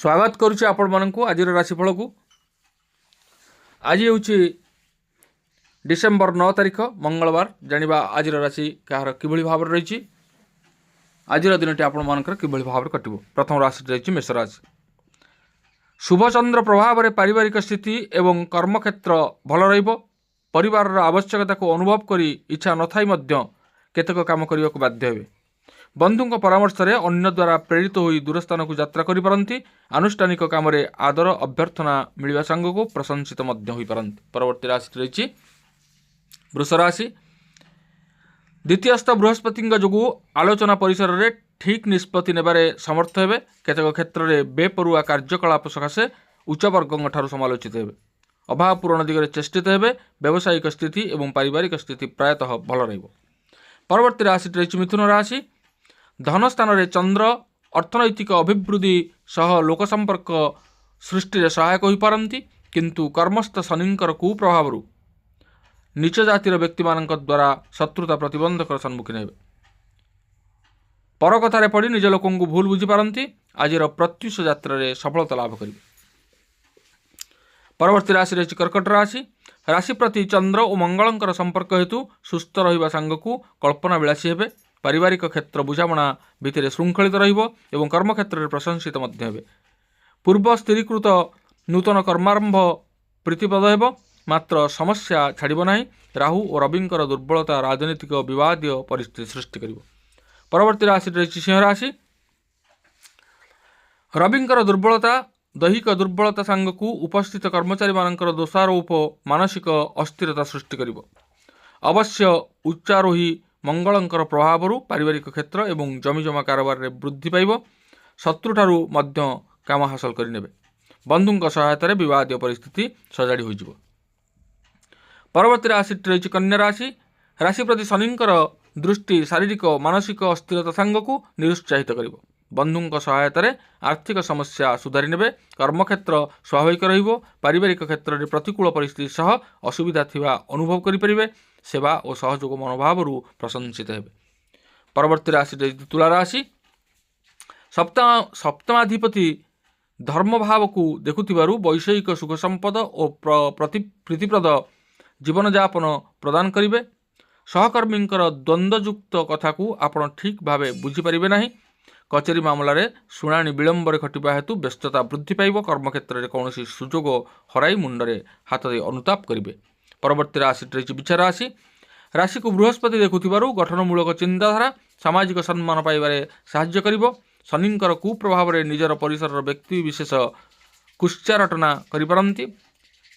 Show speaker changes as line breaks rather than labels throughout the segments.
ସ୍ୱାଗତ କରୁଛି ଆପଣମାନଙ୍କୁ ଆଜିର ରାଶିଫଳକୁ। ଆଜି ହେଉଛି ଡିସେମ୍ବର 9 ତାରିଖ, ମଙ୍ଗଳବାର। ଜାଣିବା ଆଜିର ରାଶି କାହାର କିଭଳି ଭାବରେ ରହିଛି, ଆଜିର ଦିନଟି ଆପଣମାନଙ୍କର କିଭଳି ଭାବରେ କଟିବ। ପ୍ରଥମ ରାଶିଟି ରହିଛି ମେଷ ରାଶି। ଶୁଭଚନ୍ଦ୍ର ପ୍ରଭାବରେ ପାରିବାରିକ ସ୍ଥିତି ଏବଂ କର୍ମକ୍ଷେତ୍ର ଭଲ ରହିବ। ପରିବାରର ଆବଶ୍ୟକତାକୁ ଅନୁଭବ କରି ଇଚ୍ଛା ନଥାଇ ମଧ୍ୟ କେତେକ କାମ କରିବାକୁ ବାଧ୍ୟ ହେବେ। ବନ୍ଧୁଙ୍କ ପରାମର୍ଶରେ ଅନ୍ୟ ଦ୍ୱାରା ପ୍ରେରିତ ହୋଇ ଦୂରସ୍ଥାନକୁ ଯାତ୍ରା କରିପାରନ୍ତି। ଆନୁଷ୍ଠାନିକ କାମରେ ଆଦର ଅଭ୍ୟର୍ଥନା ମିଳିବା ସାଙ୍ଗକୁ ପ୍ରଶଂସିତ ମଧ୍ୟ ହୋଇପାରନ୍ତି। ପରବର୍ତ୍ତୀ ରାଶିଟି ରହିଛି ବୃଷ ରାଶି। ଦ୍ୱିତୀୟସ୍ଥ ବୃହସ୍ପତିଙ୍କ ଯୋଗୁଁ ଆଲୋଚନା ପରିସରରେ ଠିକ୍ ନିଷ୍ପତ୍ତି ନେବାରେ ସମର୍ଥ ହେବେ। କେତେକ କ୍ଷେତ୍ରରେ ବେପରୁଆ କାର୍ଯ୍ୟକଳାପ ସକାଶେ ଉଚ୍ଚବର୍ଗଙ୍କ ଠାରୁ ସମାଲୋଚିତ ହେବେ। ଅଭାବ ପୂରଣ ଦିଗରେ ଚେଷ୍ଟିତ ହେବେ। ବ୍ୟବସାୟିକ ସ୍ଥିତି ଏବଂ ପାରିବାରିକ ସ୍ଥିତି ପ୍ରାୟତଃ ଭଲ ରହିବ। ପରବର୍ତ୍ତୀ ରାଶିଟି ରହିଛି ମିଥୁନ ରାଶି। ଧନ ସ୍ଥାନରେ ଚନ୍ଦ୍ର ଅର୍ଥନୈତିକ ଅଭିବୃଦ୍ଧି ସହ ଲୋକ ସମ୍ପର୍କ ସୃଷ୍ଟିରେ ସହାୟକ ହୋଇପାରନ୍ତି। କିନ୍ତୁ କର୍ମସ୍ଥ ଶନିଙ୍କର କୁପ୍ରଭାବରୁ ନୀଚ ଜାତିର ବ୍ୟକ୍ତିମାନଙ୍କ ଦ୍ୱାରା ଶତ୍ରୁତା ପ୍ରତିବନ୍ଧକର ସମ୍ମୁଖୀନ ହେବେ। ପର କଥାରେ ପଡ଼ି ନିଜ ଲୋକଙ୍କୁ ଭୁଲ ବୁଝିପାରନ୍ତି। ଆଜିର ପ୍ରତ୍ୟୁଷ ଯାତ୍ରାରେ ସଫଳତା ଲାଭ କରିବେ। ପରବର୍ତ୍ତୀ ରାଶି ରହିଛି କର୍କଟ ରାଶି। ରାଶି ପ୍ରତି ଚନ୍ଦ୍ର ଓ ମଙ୍ଗଳଙ୍କର ସମ୍ପର୍କ ହେତୁ ସୁସ୍ଥ ରହିବା ସାଙ୍ଗକୁ କଳ୍ପନା ବିଳାସୀ ହେବେ। ପାରିବାରିକ କ୍ଷେତ୍ର ବୁଝାମଣା ଭିତରେ ଶୃଙ୍ଖଳିତ ରହିବ ଏବଂ କର୍ମକ୍ଷେତ୍ରରେ ପ୍ରଶଂସିତ ମଧ୍ୟ ହେବେ। ପୂର୍ବ ସ୍ଥିରୀକୃତ ନୂତନ କର୍ମାରମ୍ଭ ପ୍ରୀତିପ୍ରଦ ହେବ, ମାତ୍ର ସମସ୍ୟା ଛାଡ଼ିବ ନାହିଁ। ରାହୁ ଓ ରବିଙ୍କର ଦୁର୍ବଳତା ରାଜନୈତିକ ବିବାଦୀୟ ପରିସ୍ଥିତି ସୃଷ୍ଟି କରିବ। ପରବର୍ତ୍ତୀ ରାଶିଟି ରହିଛି ସିଂହ ରାଶି। ରବିଙ୍କର ଦୁର୍ବଳତା ଦୈହିକ ଦୁର୍ବଳତା ସାଙ୍ଗକୁ ଉପସ୍ଥିତ କର୍ମଚାରୀମାନଙ୍କର ଦୋଷାରୋପ ମାନସିକ ଅସ୍ଥିରତା ସୃଷ୍ଟି କରିବ। ଅବଶ୍ୟ ଉଚ୍ଚାରୋହୀ ମଙ୍ଗଳଙ୍କର ପ୍ରଭାବରୁ ପାରିବାରିକ କ୍ଷେତ୍ର ଏବଂ ଜମିଜମା କାରବାରରେ ବୃଦ୍ଧି ପାଇବ। ଶତ୍ରୁଠାରୁ ମଧ୍ୟ କାମ ହାସଲ କରିନେବେ। ବନ୍ଧୁଙ୍କ ସହାୟତାରେ ବିବାଦୀୟ ପରିସ୍ଥିତି ସଜାଡ଼ି ହୋଇଯିବ। ପରବର୍ତ୍ତୀ ରାଶିଟି ରହିଛି କନ୍ୟା ରାଶି। ରାଶି ପ୍ରତି ଶନିଙ୍କର ଦୃଷ୍ଟି ଶାରୀରିକ ମାନସିକ ଅସ୍ଥିରତା ସାଙ୍ଗକୁ ନିରୁତ୍ସାହିତ କରିବ। ବନ୍ଧୁଙ୍କ ସହାୟତାରେ ଆର୍ଥିକ ସମସ୍ୟା ସୁଧାରି ନେବେ। କର୍ମକ୍ଷେତ୍ର ସ୍ୱାଭାବିକ ରହିବ। ପାରିବାରିକ କ୍ଷେତ୍ରରେ ପ୍ରତିକୂଳ ପରିସ୍ଥିତି ସହ ଅସୁବିଧା ଥିବା ଅନୁଭବ କରିପାରିବେ। ସେବା ଓ ସହଯୋଗ ମନୋଭାବରୁ ପ୍ରଶଂସିତ ହେବେ। ପରବର୍ତ୍ତୀ ରାଶି ରହିଛି ତୁଳା ରାଶି। ସପ୍ତମାଧିପତି ଧର୍ମଭାବକୁ ଦେଖୁଥିବାରୁ ବୈଷୟିକ ସୁଖ ସମ୍ପଦ ଓ ପ୍ରତି ପ୍ରୀତିପ୍ରଦ ଜୀବନଯାପନ ପ୍ରଦାନ କରିବେ। ସହକର୍ମୀଙ୍କର ଦ୍ୱନ୍ଦ୍ୱଯୁକ୍ତ କଥାକୁ ଆପଣ ଠିକ୍ ଭାବେ ବୁଝିପାରିବେ ନାହିଁ। କଚେରୀ ମାମଲାରେ ଶୁଣାଣି ବିଳମ୍ବରେ ଘଟିବା ହେତୁ ବ୍ୟସ୍ତତା ବୃଦ୍ଧି ପାଇବ। କର୍ମକ୍ଷେତ୍ରରେ କୌଣସି ସୁଯୋଗ ହରାଇ ମୁଣ୍ଡରେ ହାତ ଦେଇ ଅନୁତାପ କରିବେ। ପରବର୍ତ୍ତୀ ରାଶିଟି ରହିଛି ବିଛା ରାଶି। ରାଶିକୁ ବୃହସ୍ପତି ଦେଖୁଥିବାରୁ ଗଠନମୂଳକ ଚିନ୍ତାଧାରା ସାମାଜିକ ସମ୍ମାନ ପାଇବାରେ ସାହାଯ୍ୟ କରିବ। ଶନିଙ୍କର କୁପ୍ରଭାବରେ ନିଜର ପରିସରର ବ୍ୟକ୍ତି ବିଶେଷ କୁତ୍ସାରଟନା କରିପାରନ୍ତି।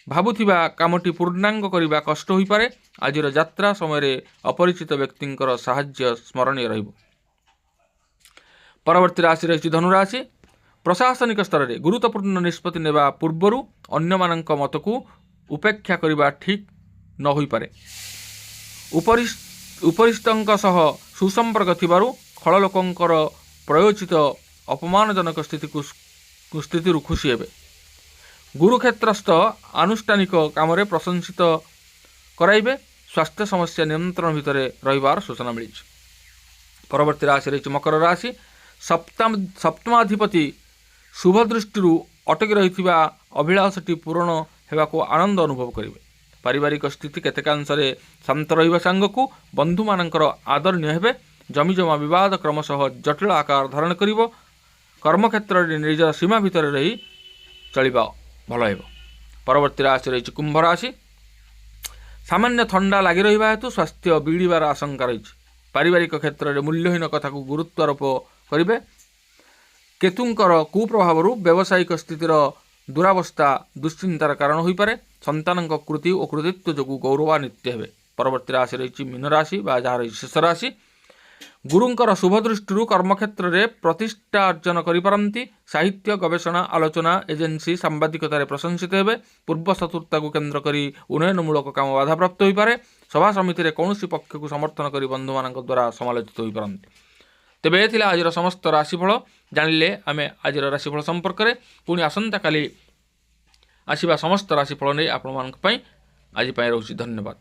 ଭାବୁଥିବା କାମଟି ପୂର୍ଣ୍ଣାଙ୍ଗ କରିବା କଷ୍ଟ ହୋଇପାରେ। ଆଜିର ଯାତ୍ରା ସମୟରେ ଅପରିଚିତ ବ୍ୟକ୍ତିଙ୍କର ସାହାଯ୍ୟ ସ୍ମରଣୀୟ ରହିବ। ପରବର୍ତ୍ତୀ ରାଶି ରହିଛି ଧନୁରାଶି। ପ୍ରଶାସନିକ ସ୍ତରରେ ଗୁରୁତ୍ୱପୂର୍ଣ୍ଣ ନିଷ୍ପତ୍ତି ନେବା ପୂର୍ବରୁ ଅନ୍ୟମାନଙ୍କ ମତକୁ ଉପେକ୍ଷା କରିବା ଠିକ୍ ନ ହୋଇପାରେ। ଉପରିସ୍ଥଙ୍କ ସହ ସୁସମ୍ପର୍କ ଥିବାରୁ ଖଳ ଲୋକଙ୍କର ପ୍ରୟୋଜିତ ଅପମାନଜନକ ସ୍ଥିତିରୁ ଖୁସି ହେବେ। ଗୁରୁକ୍ଷେତ୍ରସ୍ଥ ଆନୁଷ୍ଠାନିକ କାମରେ ପ୍ରଶଂସିତ କରାଇବେ। ସ୍ୱାସ୍ଥ୍ୟ ସମସ୍ୟା ନିୟନ୍ତ୍ରଣ ଭିତରେ ରହିବାର ସୂଚନା ମିଳିଛି। ପରବର୍ତ୍ତୀ ରାଶି ରହିଛି ମକର ରାଶି। ସପ୍ତମାଧିପତି ଶୁଭ ଦୃଷ୍ଟିରୁ ଅଟକି ରହିଥିବା ଅଭିଳାଷଟି ପୂରଣ ହେବାକୁ ଆନନ୍ଦ ଅନୁଭବ କରିବେ। ପାରିବାରିକ ସ୍ଥିତି କେତେକାଂଶରେ ଶାନ୍ତ ରହିବା ସାଙ୍ଗକୁ ବନ୍ଧୁମାନଙ୍କର ଆଦରଣୀୟ ହେବେ। ଜମିଜମା ବିବାଦ କ୍ରମଶଃ ଜଟିଳ ଆକାର ଧାରଣ କରିବ। କର୍ମକ୍ଷେତ୍ରରେ ନିଜର ସୀମା ଭିତରେ ରହି ଚଳିବା ଭଲ ହେବ। ପରବର୍ତ୍ତୀ ରାଶି ରହିଛି କୁମ୍ଭ ରାଶି। ସାମାନ୍ୟ ଥଣ୍ଡା ଲାଗି ରହିବା ହେତୁ ସ୍ୱାସ୍ଥ୍ୟ ବିଗିଡ଼ିବାର ଆଶଙ୍କା ରହିଛି। ପାରିବାରିକ କ୍ଷେତ୍ରରେ ମୂଲ୍ୟହୀନ କଥାକୁ ଗୁରୁତ୍ୱାରୋପ କରିବେ। କେତୁଙ୍କର କୁପ୍ରଭାବରୁ ବ୍ୟବସାୟିକ ସ୍ଥିତିର ଦୁରାବସ୍ଥା ଦୁଶ୍ଚିନ୍ତାର କାରଣ ହୋଇପାରେ। ସନ୍ତାନଙ୍କ କୃତି ଓ କୃତିତ୍ୱ ଯୋଗୁଁ ଗୌରବାନ୍ୱିତ ହେବେ। ପରବର୍ତ୍ତୀ ରାଶି ରହିଛି ମୀନ ରାଶି ବା ଯାହା ରହିଛି ଶେଷ ରାଶି। ଗୁରୁଙ୍କର ଶୁଭ ଦୃଷ୍ଟିରୁ କର୍ମକ୍ଷେତ୍ରରେ ପ୍ରତିଷ୍ଠା ଅର୍ଜନ କରିପାରନ୍ତି। ସାହିତ୍ୟ, ଗବେଷଣା, ଆଲୋଚନା, ଏଜେନ୍ସି, ସାମ୍ବାଦିକତାରେ ପ୍ରଶଂସିତ ହେବେ। ପୂର୍ବ ଶତ୍ରୁତାକୁ କେନ୍ଦ୍ର କରି ଉନ୍ନୟନମୂଳକ କାମ ବାଧାପ୍ରାପ୍ତ ହୋଇପାରେ। ସଭା ସମିତିରେ କୌଣସି ପକ୍ଷକୁ ସମର୍ଥନ କରି ବନ୍ଧୁମାନଙ୍କ ଦ୍ୱାରା ସମାଲୋଚିତ ହୋଇପାରନ୍ତି। ତେବେ ଏ ଥିଲା ଆଜିର ସମସ୍ତ ରାଶିଫଳ। ଜାଣିଲେ ଆମେ ଆଜିର ରାଶିଫଳ ସମ୍ପର୍କରେ। ପୁଣି ଆସନ୍ତାକାଲି ଆସିବା ସମସ୍ତ ରାଶିଫଳ ନେଇ ଆପଣମାନଙ୍କ ପାଇଁ। ଆଜି ପାଇଁ ରହୁଛି, ଧନ୍ୟବାଦ।